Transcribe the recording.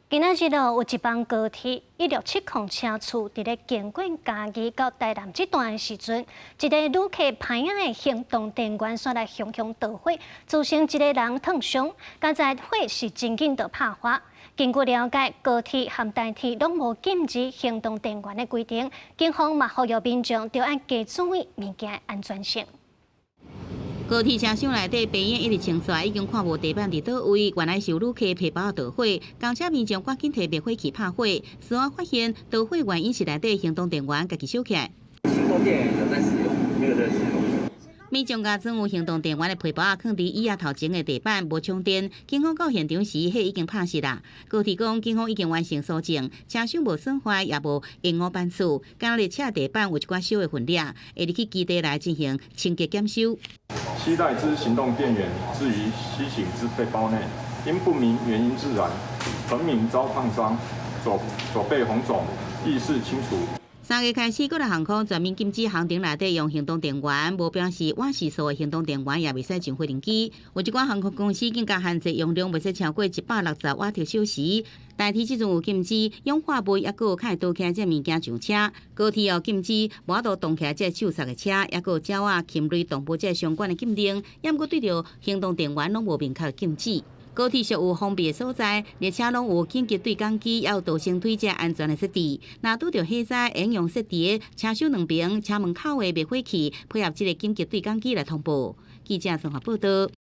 今仔日囉有一班高鐵1670車次，佇咧經過嘉義到台南這段的時陣，一个旅客歹仔的行動電源煞來雄雄導火，造成一個人燙傷。佳哉火是真緊就拍發。根據了解，高鐵和台鐵攏無禁止行動電源的規定，警方嘛呼籲民眾著愛加注意物件的安全性。高鐵車廂內底白煙一直衝出來，已經看無地板佇佗位，原來是有旅客皮包著火，公車民眾趕緊提滅火器拍火，事後發現著火原因是內底行動電源家己燒起來。行動電源有在使用，沒有在使用。民眾共裝有行動電源的皮包仔囥佇椅仔頭前的地板無充電，警方到現場時，火已經拍熄啦。高鐵講，警方已經完成搜證，車廂無損壞，也無延誤班次，干焦列車地板有一寡燒的痕跡，會入去基地來進行清潔檢修。攜帶之行動電源置於攜行之背包內，因不明原因自燃，本名遭燙傷，手手背紅腫，意識清楚。 3月開始，國內航空全面禁止航程內底用行動電源，無標示瓦時數的行動電源也袂使上飛行機。有一寡航空公司更加限制容量袂使超過160瓦特小時。台鐵這陣有禁止氧化物抑閣有較會導起來這物件上車。高鐵有禁止無法度動起來這手剎的車，抑閣有鳥仔、禽類、動物這相關的禁令，抑毋過對著行動電源攏無明確禁止。高鐵屬有封閉的所在，列車攏有緊急對講機，也有逃生梯這安全的設置。若拄著火災，會用設置佇車廂兩邊車門口的滅火器，配合這个緊急對講機來通報。記者綜合報導。